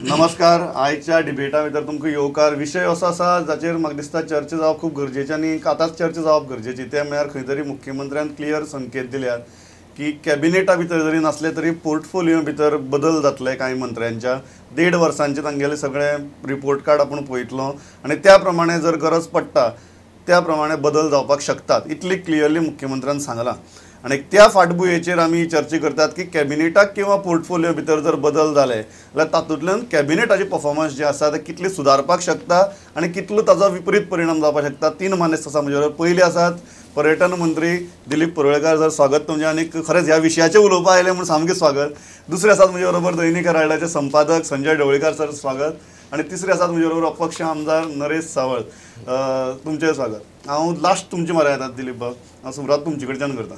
नमस्कार. आयच्या डिबेटा भितर तुमकां येवकार. विशय असो आसा जाचेर म्हाका दिसता चर्चा जावप खूब गरजेची आनी आतांच चर्चा जावप गरजेची. ते म्हळ्यार खंय तरी मुख्यमंत्र्यान क्लियर संकेत दिल्यात की कॅबिनेटा भितर जरी नासले तरी पोर्टफोलियो भितर बदल जातले कांय मंत्र्यांच्या. 1.5 वर्सांचे तांगेले सगळे रिपोर्ट कार्ड आपूण पळयतलो आनी त्या प्रमाणे जर गरज पडटा त्या प्रमाणे बदल जावपाक शकतात, इतली क्लियरली मुख्यमंत्र्यान सांगलां. आनी त्या फाटभुंयेचेर आमी चर्चा करतात की कॅबिनेटाक किंवा पोर्टफोलियो भितर जर बदल जाले जाल्यार तातूंतल्यान कॅबिनेटाची परफॉर्मन्स जे आसा ते कितली सुदारपाक शकता आनी कितलो ताजो विपरीत परिणाम जावपाक शकता. 3 मानेस्त आसा म्हजे बरोबर. पयले आसात पर्यटन मंत्री दिलीप परुळेकार सर, स्वागत तुमचें आनी खरेंच ह्या विशयाचेर उलोवपाक आयलें म्हूण सामकें स्वागत. दुसरे आसात म्हजे बरोबर दैनिक हेराल्डाचे संपादक संजय ढवळीकार सर, स्वागत. आनी तिसरे आसात म्हजे बरोबर अपक्ष आमदार नरेश सावळ, तुमचें स्वागत. हांव लास्ट तुमचे म्हऱ्यान येतात दिलीप बाब, हांव सुरवात तुमचे कडच्यान करता.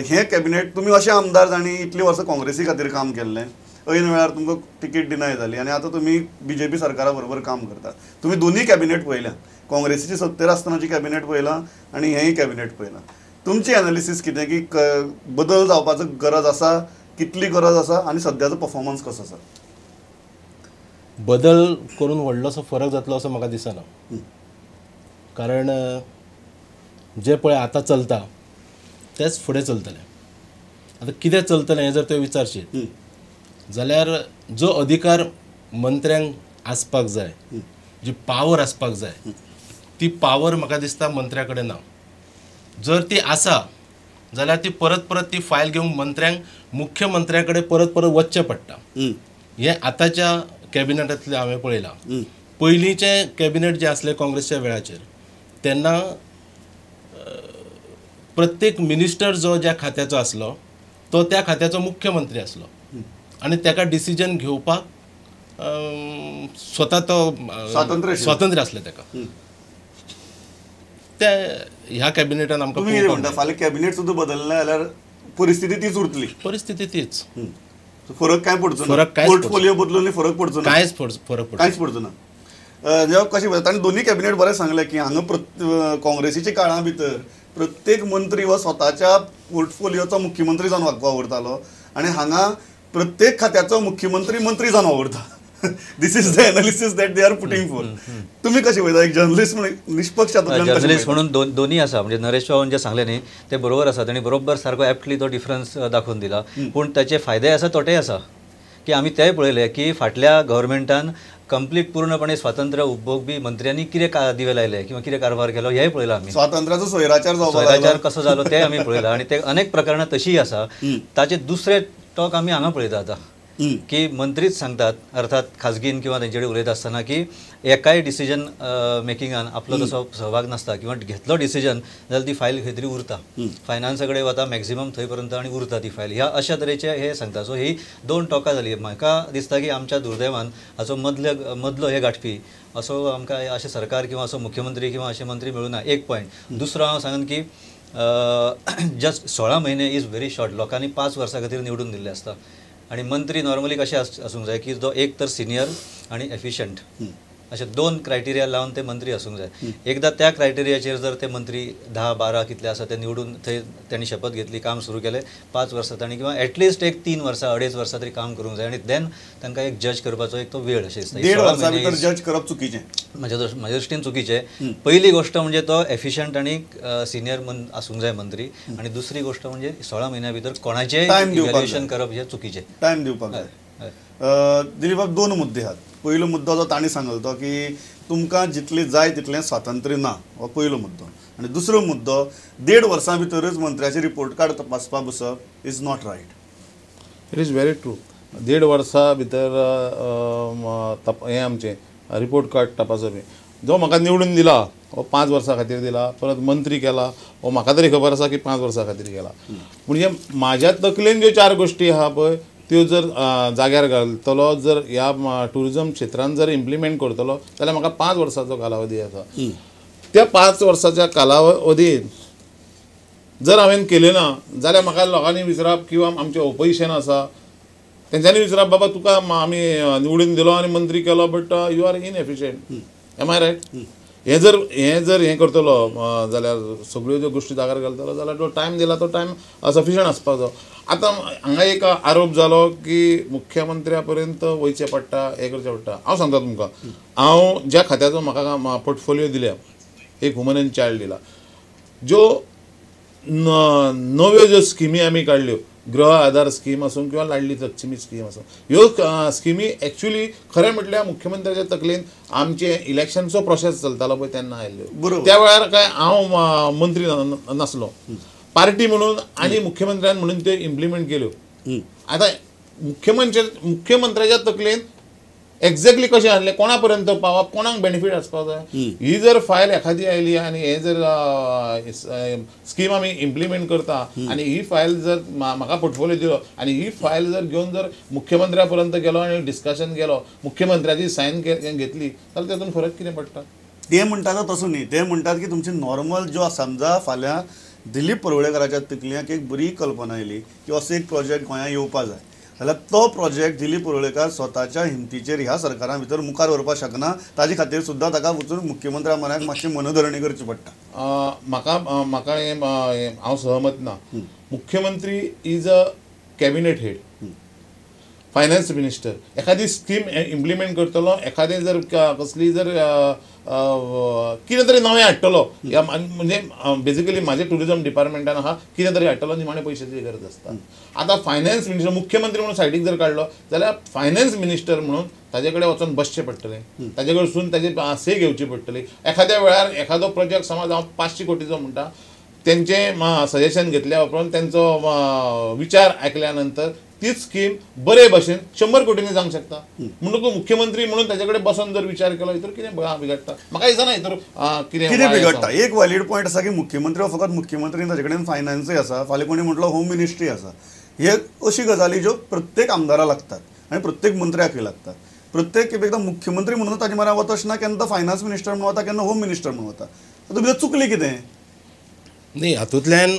हें कॅबिनेट तुमी अशे आमदार जांणी इतलीं वर्सां काँग्रेसी खातीर काम केल्लें, ऐन वेळार तुमकां तिकीट डिनाय जाली आनी आतां तुमी बीजेपी सरकारा बरोबर काम करतात. तुमी दोनूय कॅबिनेट पळयल्या, काँग्रेसीची सत्तेर आसतनाची कॅबिनेट पळयलां आनी हेंय कॅबिनेट पळयलां. तुमची एनालिसीस कितें की बदल जावपाचो गरज आसा, कितली गरज आसा आनी सद्याचो परफॉर्मन्स कसो आसा? बदल करून व्हडलोसो फरक जातलो असो म्हाका दिसना, कारण जे पळय आतां चलता तेच फुडें चलतलें. आतां कितें चलतलें हें जर तुवें विचारशीत जाल्यार जो अधिकार मंत्र्यांक आसपाक जाय, जी पावर आसपाक जाय, ती पावर म्हाका दिसता मंत्र्या कडेन ना. जर ती आसा जाल्यार ती परत परत ती फायल घेवंक मंत्र्यांक मुख्यमंत्र्या कडेन परत परत वचचें पडटा. हें आतांच्या कॅबिनेटांतलें हांवें पळयलां. पयलींचें कॅबिनेट जें आसलें काँग्रेसच्या वेळाचेर तेन्ना प्रत्येक मिनिस्टर जो ज्या खात्याचो आसलो तो त्या खात्याचो मुख्यमंत्री आसलो आनी ताका डिसिजन घेवपाक स्वता तो स्वातंत्र्य आसलें ताका. ते ह्या कॅबिनेटान आमकां म्हणटा फाल्यां कॅबिनेट सुद्दां बदललें जाल्यार परिस्थिती तीच उरतली, परिस्थिती तीच, फरक कांय पडचो ना. फरक पोर्टफोलियो बदलून फरक पडचो ना, कांयच फरक कांयच पडचो ना. जेव्हा कशें ताणें दोनूय कॅबिनेट बरें सांगलें की हांगा काँग्रेसीच्या काळा भितर प्रत्येक मंत्री हो स्वताच्या पोर्टफोलियोचो मुख्यमंत्री जावन वावुरतालो आनी हांगा प्रत्येक खात्याचो मुख्यमंत्री मंत्री जावन वावुरता. This is the analysis that they are putting for. तुमी कशें पळयता एक जर्नलिस्ट म्हणून, निष्पक्ष जर्नलिस्ट म्हणून? दोन्ही आसा. म्हणजे नरेश बाबान जें सांगलें न्ही तें बरोबर आसा, तांणी बरोबर सारको एप्टली तो डिफरन्स दाखोवन दिला. पूण ताचे फायदे आसा तोटेय आसा की आमी तेय पळयले की फाटल्या गव्हर्मेंटान कंप्लीट पूर्णपणे स्वातंत्र्य उपभोग बी मंत्र्यांनी कितें दिवे लायले किंवा कितें कारभार केलो हेंय पळयलां आमी. स्वातंत्र्याचो स्वैराचार स्वैराचार कसो जालो तें आमी पळयलां आनी ते अनेक प्रकरणां तशीय आसा. ताचे दुसरे टॉक आमी हांगा पळयता आतां की मंत्रीच सांगतात, अर्थात खाजगीन किंवा तेंचे कडेन उलयता आसतना की एकाय डिसिजन मेकिंगान आपलो तसो सहभाग नासता किंवा घेतलो डिसिजन जाल्यार ती फायल खंय तरी उरता, फायनान्सा कडेन वता मॅक्झिमम थंय पर्यंत आनी उरता ती फायल. ह्या अशा तरेचे हे सांगता. सो ही दोन टोकां जाली. म्हाका दिसता की आमच्या दुर्दैवान हाचो मदलो हे गांठपी असो आमकां अशें सरकार किंवा असो मुख्यमंत्री किंवा अशे मंत्री मेळूं ना. एक पॉयंट. दुसरो हांव सांगन की जस्ट 16 म्हयने is very short. लोकांनी 5 वर्सां खातीर निवडून दिल्ले आसता आनी मंत्री नॉर्मली कशें आसूंक जाय की जो एक तर सिनियर आनी एफिशंट अशे 2 क्रायटेरिया लावन ते मंत्री आसूंक जाय. एकदां त्या क्रायटेरियाचेर जर ते मंत्री 10 12 कितले आसा ते निवडून थंय तांणी शपथ घेतली, काम सुरू केलें, 5 वर्सां तांणी किंवा एटलिस्ट एक 3 वर्सां 2.5 वर्सां तरी काम करूंक जाय आनी देन तांकां एक जज करपाचो एक तो वेळ अशें दिसता. 1.5 वर्सां भितर जज करप चुकीचें, म्हज्या दृश्टीन चुकीचें. पहिली गोष्ट म्हणजे तो एफिशंट आनी सिनियर आसूंक जाय मंत्री आनी दुसरी गोष्ट म्हणजे 16 म्हयन्या भितर कोणाचें इव्हॅल्युएशन करप हें चुकीचें. टायम दिवपाक जाय. दिलीप बाब, 2 मुद्दे आहात. पयलो मुद्दो जो तांणी सांगलो तो की तुमकां जितलें जाय तितलें स्वातंत्र्य ना, हो पयलो मुद्दो. आनी दुसरो मुद्दो, 1.5 वर्सां भितरच मंत्र्याचें रिपोर्ट कार्ड तपासपाक बसप is not right. It is very true. 1.5 वर्सां भितर हें आमचें रिपोर्ट कार्ड तपासप, जो म्हाका निवडून दिला हो 5 वर्सां खातीर दिला, परत मंत्री केला, हो म्हाका तरी खबर आसा की 5 वर्सां खातीर केला. म्हणजे म्हाज्या तकलेन ज्यो 4 गोश्टी आहा पळय त्यो जर जाग्यार घालतलो, जर ह्या ट्युरिजम क्षेत्रान जर इम्प्लिमेंट करतलो जाल्यार म्हाका 5 वर्सांचो कालावधी आसा. त्या 5 वर्साच्या कालावधीन जर हांवें केलें ना जाल्यार म्हाका लोकांनी विचारप किंवा आमचें ओपोजिशन आसा तेंच्यांनी विचारप, बाबा तुका आमी निवडून दिलो आनी मंत्री केलो but you are inefficient. Am I right? हें जर हें करतलो जाल्यार सगळ्यो ज्यो गोश्टी जाग्यार घालतलो जाल्यार जो टायम दिला तो टायम सफिशंट आसपाक जाय. आतां हांगा एक आरोप जालो की मुख्यमंत्र्या पर्यंत वयचें पडटा, हें करचें पडटा. हांव सांगता तुमकां, हांव ज्या खात्याचो म्हाका पोर्टफोलियो दिल्या, एक वुमन एंड चायल्ड दिला, ज्यो नव्यो ज्यो स्किमी आमी काडल्यो, गृह आधार स्कीम आसूं किंवा लाडली लक्ष्मी स्कीम आसूं, ह्यो स्किमी एक्चुअली खरें म्हटल्यार मुख्यमंत्र्याच्या तकलेन आमचे इलेक्शनचो प्रोसेस चलतालो पळय तेन्ना आयिल्ल्यो. त्या वेळार काय हांव मंत्री नासलो, पार्टी म्हणून आनी मुख्यमंत्र्यान म्हणून त्यो इम्प्लिमेंट केल्यो. आतां मुख्यमंत्र्याच्या तकलेन एक्झॅक्टली कशें आसलें, कोणा पर्यंत पावप, कोणाक बेनिफीट आसपाक जाय, ही जर फायल एखादी आयली आनी हे जर स्कीम आमी इम्प्लिमेंट करता आनी ही फायल जर म्हाका पोर्टफोलियो दिलो आनी ही फायल जर घेवन जर मुख्यमंत्र्या पर्यंत गेलो आनी डिस्कशन केलो, मुख्यमंत्र्याची सायन घेतली जाल्यार तातूंत फरक कितें पडटा? ते म्हणटात तसो न्ही, ते म्हणटात की तुमची नॉर्मल जो समजा फाल्यां दिलीप परुळेकराच्या तकलेक एक बरी कल्पना आयली की असो एक प्रोजेक्ट गोंयांत येवपा जाय जाल्यार तो प्रोजेक्ट दिलीप परुळेकर स्वताच्या हिमतीचेर ह्या सरकारा भितर मुखार व्हरपाक शकना, ताजे खातीर सुद्दां ताका वचून मुख्यमंत्र्या मनाक मातशी मनोधरणी करची पडटा. म्हाका म्हाका हें हांव सहमत ना. मुख्यमंत्री is a cabinet head, finance minister. एखादी स्कीम इम्प्लिमेंट करतलो, एखादें जर कसली जर कितें तरी नवें हाडटलो, या म्हणजे बेसिकली म्हाजे ट्युरिजम डिपार्टमेंटान आहा कितें तरी हाडटलो, निमाणे पयशाची गरज आसता. आतां फायनान्स मिनिस्टर मुख्यमंत्री म्हणून सायडीक जर काडलो जाल्यार फायनान्स मिनिस्टर म्हणून ताजे कडेन वचून बसचें पडटलें, ताजे कडसून ताजे से घेवची पडटली. एखाद्या वेळार एखादो प्रोजेक्ट समज हांव 500 कोटीचो म्हणटा, तेंचें सजेशन घेतल्या उपरांत तेंचो विचार आयकल्या नंतर तीच स्कीम बरे भशेन 100 कोटींनी जावंक शकता. म्हणून तूं मुख्यमंत्री म्हणून ताजे कडेन बसून जर विचार केलो तर कितें बिगडटा? म्हाका दिसना हितर कितें बिगडटा. एक वॅलीड पॉयंट आसा की मुख्यमंत्री हो फकत मुख्यमंत्री, ताजे कडेन फायनान्सूय आसा, फाल्यां कोणी म्हटलो होम मिनिस्ट्री आसा. हे अशी गजाली ज्यो प्रत्येक आमदाराक लागतात आनी प्रत्येक मंत्र्याकूय लागतात. प्रत्येक खेपे एकदां मुख्यमंत्री म्हणून ताजे म्हऱ्यान वता अशें ना, केन्ना फायनान्स मिनिस्टर म्हणून वता, केन्ना होम मिनिस्टर म्हणून वता. तातूंत भितर चुकली कितें? न्ही, हातूंतल्यान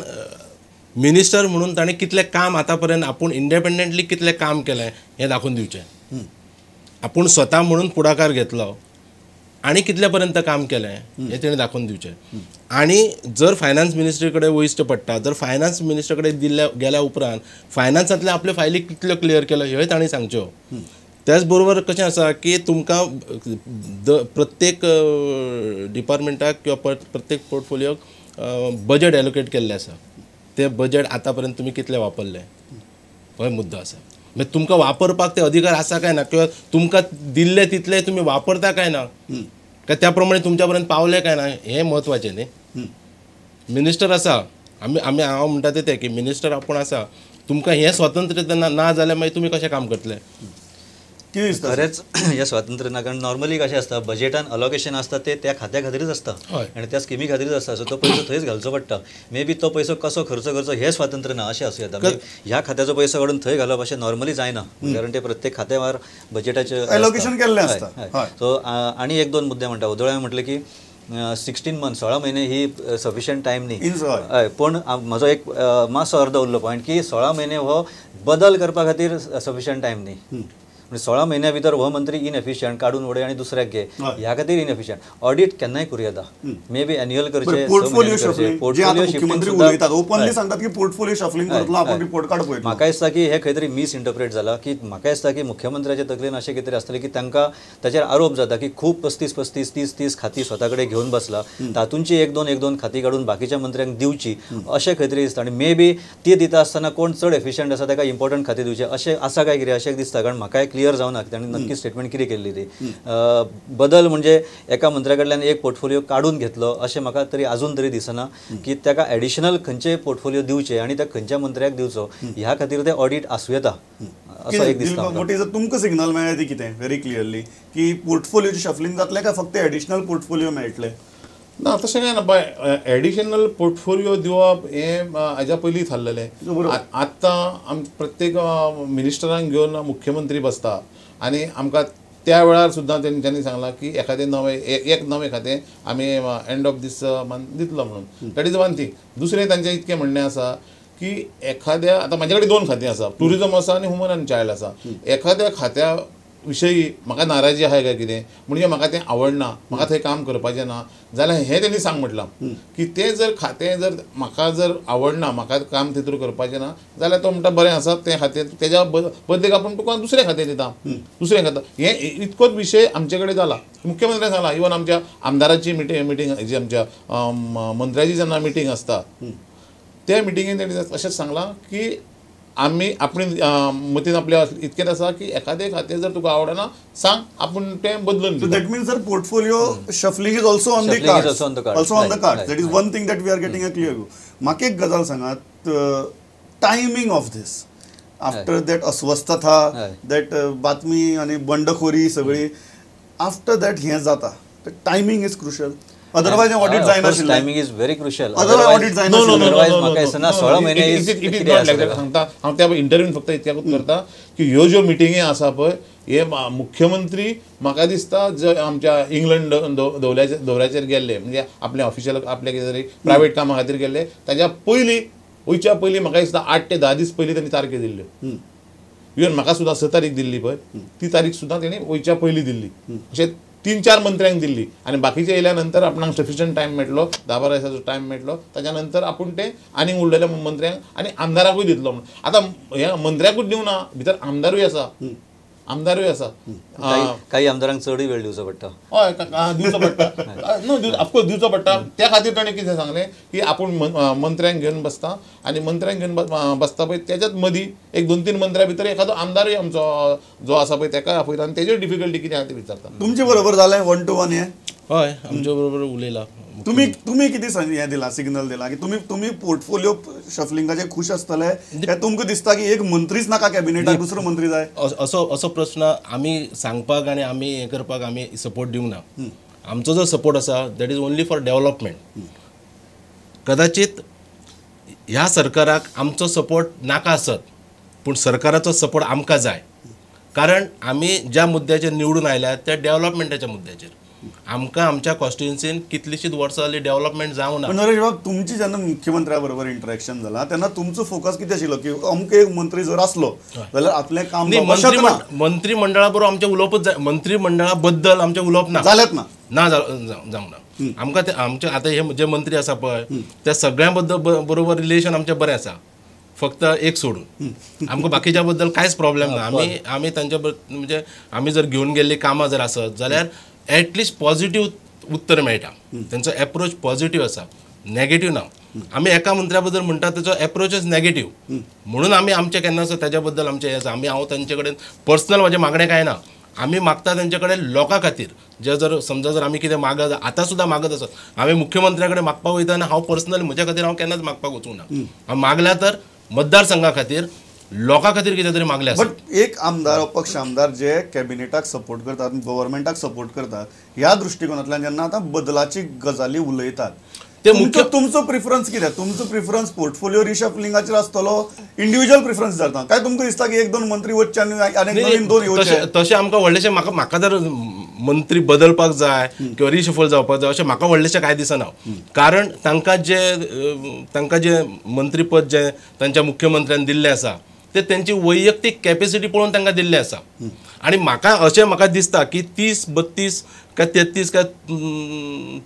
मिनिस्टर म्हणून ताणें कितलें काम आतां पर्यंत आपूण इंडिपेंडंटली कितलें काम केलें हें दाखोवन दिवचें. आपूण स्वता म्हणून फुडाकार घेतलो आनी कितले पर्यंत काम केलें हें तेणें दाखोवन दिवचें. आनी जर फायनान्स मिनिस्ट्री कडेन वयचें पडटा, जर फायनान्स मिनिस्टर कडेन दिल्ल्या गेल्या उपरांत फायनान्सांतले आपल्यो फायली कितल्यो क्लियर केल्यो ह्योय ताणें सांगच्यो. त्याच बरोबर कशें आसा की तुमकां प्रत्येक डिपार्टमेंटाक किंवा प्रत्येक पोर्टफोलियोक बजेट एलोकेट केल्लें आसा, ते बजेट आतां पर्यंत तुमी कितले वापरले हो मुद्दो आसा. मागीर तुमकां वापरपाक ते अधिकार आसा काय ना, किंवा तुमकां दिल्ले तितले तुमी वापरता काय ना, काय त्या प्रमाणे तुमच्या पर्यंत पावले काय ना, हें म्हत्वाचें न्ही. मिनिस्टर आसा, आमी आमी हांव म्हणटा तें की मिनिस्टर आपूण आसा, तुमकां हें स्वातंत्र्य ना जाल्यार मागीर तुमी कशें काम करतले? खरेंच हें स्वातंत्र्य ना, कारण नॉर्मली कशें आसता बजेटान अलोकेशन आसता ते त्या खात्या खातीरच आसता आनी त्या स्किमी खातीरच आसता, सो तो पयसो थंयच घालचो पडटा. मे बी तो पयसो कसो खर्च करचो हें स्वातंत्र्य ना अशें आसूं येता. ह्या खात्याचो पयसो काडून थंय घालप अशें नॉर्मली जायना, कारण ते प्रत्येक खात्यावर बजेटाचें एलोकेशन केल्लें आसता. सो आनी एक दोन मुद्दे म्हणटा. उदळ्या म्हटलें की 16 मंथ्स 16 म्हयने ही सफिशियंट टायम न्ही. हय, पूण म्हजो एक मातसो अर्दो उरलो पॉयंट की 16 म्हयने हो बदल करपा खातीर सफिशियंट टायम न्ही. 16 म्हयन्या भितर हो मंत्री इनएफिशियंट काडून उडय आनी दुसऱ्याक घे, ह्या खातीर इनएफिशियंट. ऑडिट केन्नाय करूं येता, मे बी एन्युअल करचें. पोर्टफोलियो शफलिंग उलयतात, ओपनली सांगतात की पोर्टफोलियो शफलिंग करतलो आपण, रिपोर्ट कार्ड पळयतलो. म्हाका दिसता की हे खंय तरी मिसइंटरप्रेट जाला, की म्हाका दिसता की मुख्यमंत्र्याच्या तकलेन अशें कितें तरी आसतलें की तांकां ताचेर आरोप जाता की खूब 35 35 30 30 खातीं स्वता कडेन घेवन बसला, तातूंची एक दोन खातीं काडून बाकीच्या मंत्र्यांक दिवची अशें खंय तरी दिसता. आनी मे बी ती दिता आसतना कोण चड एफिशियंट आसा ताका इम्पॉर्टंट खातीं दिवचें अशें आसा काय कितें अशें दिसता. कारण म्हाकाय क्लियर जावना ताणें नक्की स्टेटमेंट कितें केल्ली ती. बदल म्हणजे एका मंत्र्या कडल्यान एक पोर्टफोलियो काडून घेतलो अशें म्हाका तरी अजून तरी दिसना की ताका एडिशनल खंयचे पोर्टफोलियो दिवचे आनी त्या खंयच्या मंत्र्याक दिवचो ह्या खातीर ते ऑडिट आसूं येता असो एक दिसता. तुमकां सिग्नल मेळ्ळें ती कितें व्हेरी क्लियरली की पोर्टफोलियोचें शफलिंग जातलें काय फक्त एडिशनल पोर्टफोलियो मेळटले? ना, तशें कांय ना बाय. एडिशनल पोर्टफोलियो दिवप हें हाज्या पयलीं थारलेलें. आतां आम प्रत्येक मिनिस्टरांक घेवन मुख्यमंत्री बसता आनी आमकां त्या वेळार सुद्दां तेंच्यांनी सांगलां की एखादें नवें एक नवें खातें आमी एंड ऑफ these month दितलो म्हणून. That is one thing. दुसरें तांचें इतकें म्हणणें आसा की एखाद्या आतां म्हाजे कडेन 2 खातीं आसा, ट्युरिजम आसा आनी ह्युमन आनी चायल्ड आसा. एखाद्या खात्या विशयी म्हाका नाराजी आहा काय कितें, म्हणजे म्हाका तें आवडना, म्हाका थंय काम करपाचें ना, जाल्यार हें तेणी सांग म्हटलां की तें जर खातें जर म्हाका जर आवडना, म्हाका काम तितूर करपाचें ना, जाल्यार तो म्हणटा बरें आसा तें खातें तेज्या बदलेक आपूण तुका दुसरें खातें दिता, दुसरें खातें. हें इतकोच विशय आमचे कडेन जाला. मुख्यमंत्र्यान सांगला, इवन आमच्या आमदाराची मिटींग जी आमच्या मंत्र्याची जेन्ना मिटींग आसता त्या मिटिंगेन तेणी अशेंच सांगलां की आमी आपणे मतीन आपल्या इतकेंच आसा की एखादें खातें जर तुका आवडना सांग, आपूण तें बदलून दिता. That means sir portfolio shuffling is also on the card, also on the card. That is one thing that we are getting a clear view. म्हाका एक गजाल सांगात, timing of this after that अस्वस्थता, that बातमी आनी बंडखोरी सगळी, after that हें जाता, timing is crucial. Otherwise audit जायना. Timing is very crucial. Otherwise audit जायना. अदरवायज म्हाका दिसना 16 महिने it is not like. सांगता हांव त्या इंटरव्यून फक्त इतक्याकूच करता की ह्यो ज्यो मिटिंगी आसा पळय, हे मुख्यमंत्री म्हाका दिसता जे आमच्या इंग्लंड दौऱ्याचेर गेल्ले, म्हणजे आपल्या ऑफिशियल आपल्या कितें तरी प्रायवेट कामा खातीर गेल्ले, ताज्या पयलीं वयच्या पयलीं म्हाका दिसता 8 ते 10 दीस पयलीं तांणी तारखे दिल्ल्यो. इवन म्हाका सुद्दां 6 तारीख दिल्ली पळय, ती तारीख सुद्दां तेणी वयच्या पयलीं दिल्ली. अशें 3-4 मंत्र्यांक दिल्ली आनी बाकीचे येयल्या नंतर आपणाक सफिशियंट टायम मेळटलो, 10-12 दिसाचो टायम मेळटलो, ताच्या नंतर आपूण ते आनीक उरलेल्या मंत्र्यांक आनी आमदाराकूय दितलो म्हणून. आतां हे मंत्र्याकूच दिवना, भितर आमदारूय आसा, आमदारूय आसा. काही आमदारांक चडूय वेळ दिवचो पडटा. हय, दिवचो पडटा, न्हू ऑफकोर्स दिवचो पडटा. त्या खातीर ताणें कितें सांगलें की आपूण मंत्र्यांक घेवन बसता आनी मंत्र्यांक घेवन बसता पळय तेज्याच मदीं एक 2-3 मंत्र्या भितर एखादो आमदारूय आमचो जो आसा पळय तेकाय आपयता आनी तेजेर डिफिकल्टी कितें आहा ती विचारता. तुमचे बरोबर जालें 1 to 1 हें? हय, आमच्या बरोबर उलयला. तुमी तुमी कितें हें दिलां, सिग्नल दिलां की तुमी तुमी पोर्टफोलियो शफलिंगाचेर खूश आसतले काय तुमकां दिसता की एक मंत्रीच नाका कॅबिनेटाक, दुसरो मंत्री जाय? असो असो प्रश्न आमी सांगपाक आनी आमी हें करपाक आमी सपोर्ट दिवंक ना. आमचो जो सपोर्ट आसा that is only for development. कदाचित ह्या सरकाराक आमचो सपोर्ट नाका आसत, पूण सरकाराचो सपोर्ट आमकां जाय, कारण आमी ज्या मुद्द्याचेर निवडून आयल्यात त्या डेव्हलपमेंटाच्या मुद्द्याचेर. आमकां आमच्या कॉन्स्टिट्युएन्सीन कितलीशीच वर्सां जाली डेव्हलपमेंट जावंक ना. पण नरेश बाब, तुमची जेन्ना मुख्यमंत्र्या बरोबर इंटरेक्शन जाला तेन्ना तुमचो फोकस कितें आशिल्लो की अमके एक मंत्री जर आसलो जाल्यार आपलें काम मंत्रीमंडळा बरोबर आमचें उलोवपच जाय. मंत्रीमंडळा बद्दल आमचें उलोवप ना जालेंच ना, ना जावंक ना. आमकां ते आमचे आतां हे जे मंत्री आसा पळय त्या सगळ्यां बद्दल बरोबर रिलेशन आमचें बरें आसा, फक्त एक सोडून आमकां बाकीच्या बद्दल कांयच प्रॉब्लेम ना. आमी आमी तांच्या म्हणजे आमी जर घेवन गेल्लीं कामां जर आसत जाल्यार एटलिस्ट पॉझिटिव्ह उत्तर मेळटा, तेंचो एप्रोच पॉझिटिव्ह आसा, नेगेटिव्ह ना. आमी एका मंत्र्या बद्दल म्हणटा तेचो एप्रोचच नेगेटिव्ह, म्हणून आमी आमचें केन्ना आसा तेज्या बद्दल आमचें हें आसा. आमी हांव तांचे कडेन पर्सनल म्हाजें मागणें कांय ना, आमी मागता तेंचे कडेन लोकां खातीर. जे जर समजा जर आमी कितें मागत आतां सुद्दां मागत आसत, आमी मुख्यमंत्र्या कडेन मागपाक वयता आनी हांव पर्सनल म्हज्या खातीर हांव केन्नाच मागपाक वचूंक ना. हांव मागल्या तर मतदारसंघा खातीर, लोकां खातीर कितें तरी मागलें. बट एक आमदार अपक्ष आमदार जे कॅबिनेटाक सपोर्ट करतात, गव्हर्मेंटाक सपोर्ट करतात, ह्या दृश्टिकोनांतल्यान जेन्ना आतां बदलाची गजाली उलयतात, ते मुख्य तुमचो प्रिफरन्स कितें? तुमचो प्रिफरन्स पोर्टफोलियो रिशफलिंगाचेर आसतलो, इंडिविज्युअल प्रिफरन्स जाता काय तुमकां दिसता की 1-2 मंत्री वचचे आनी नवीन 2 येवचे? तशें आमकां व्हडलेशें म्हाका म्हाका जर मंत्री बदलपाक जाय किंवा रिशफल जावपाक जाय अशें म्हाका व्हडलेशें कांय दिसना. कारण तांकां जे मंत्रीपद जे तांच्या मुख्यमंत्र्यान दिल्लें आसा ते तेंची वैयक्तीक कॅपेसिटी पळोवन तांकां दिल्लें आसा. आनी म्हाका अशें म्हाका दिसता की 30, 32 काय 33 काय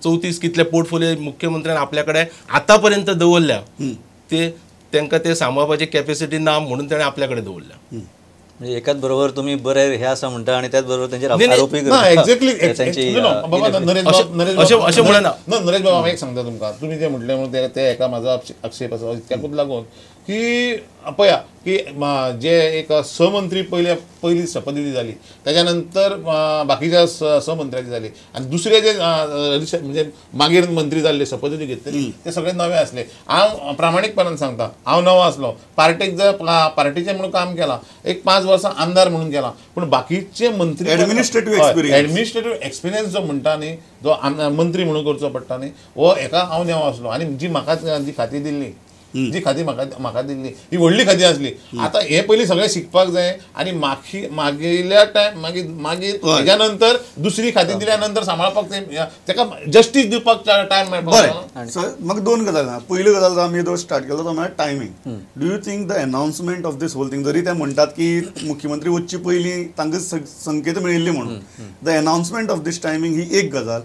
34 कितले पोर्टफोलियो मुख्यमंत्र्यान आपल्या कडेन आतां पर्यंत दवरल्या, ते तांकां ते सांबाळपाची कॅपेसिटी ना म्हणून ताणें आपल्या कडेन दवरल्या. म्हणजे एकाच बरोबर तुम्ही बरे हे आसा म्हणटा आणि त्याच बरोबर त्यांचेर आरोपी करता. एक्झॅक्टली अशें म्हणना. नरेश बाबा, हांव एक सांगता तुमकां, तुमी जें म्हटलें म्हणून ते एका म्हाजो आक्षेप आसा त्याकूच लागून की पळया की जे एक 6 मंत्री पयली शपथविधी जाली, त्याच्या नंतर बाकीच्या 6 मंत्र्यांची जाली आनी दुसरे जे म्हणजे मागीर मंत्री जाल्ले शपथविधी घेतली ते सगळे नवे आसले. हांव प्रामाणीकपणान सांगता, हांव नवो आसलो, पार्टेक जर पार्टीचें म्हणून काम केलां, एक 5 वर्सां आमदार म्हणून केलां, पूण बाकीचे मंत्री एडमिनिस्ट्रेटीव एक्सपिरियन्स जो म्हणटा न्ही, जो मंत्री म्हणून करचो पडटा न्ही, हो एका हांव नवो आसलो. आनी जी म्हाका जी खाती दिल्ली जी खाती म्हाका म्हाका दिल्ली ही व्हडली खाती आसली. आतां हे पयलीं सगळें शिकपाक जाय आनी मागिल्ल्या टायम मागीर मागीर हेज्या नंतर दुसरी खाती दिल्या नंतर सांबाळपाक तेका जस्टीस दिवपाक टायम मेळपाक. बरें, सो म्हाका दोन गजाली सांग. पयली गजाल आमी जो स्टार्ट केलो तो म्हळ्यार timing. Do you think the announcement of this whole thing, जरी ते म्हणटात की मुख्यमंत्री वचचे पयलीं तांकां संकेत मेळिल्ली म्हणून, the announcement of this timing ही एक गजाल.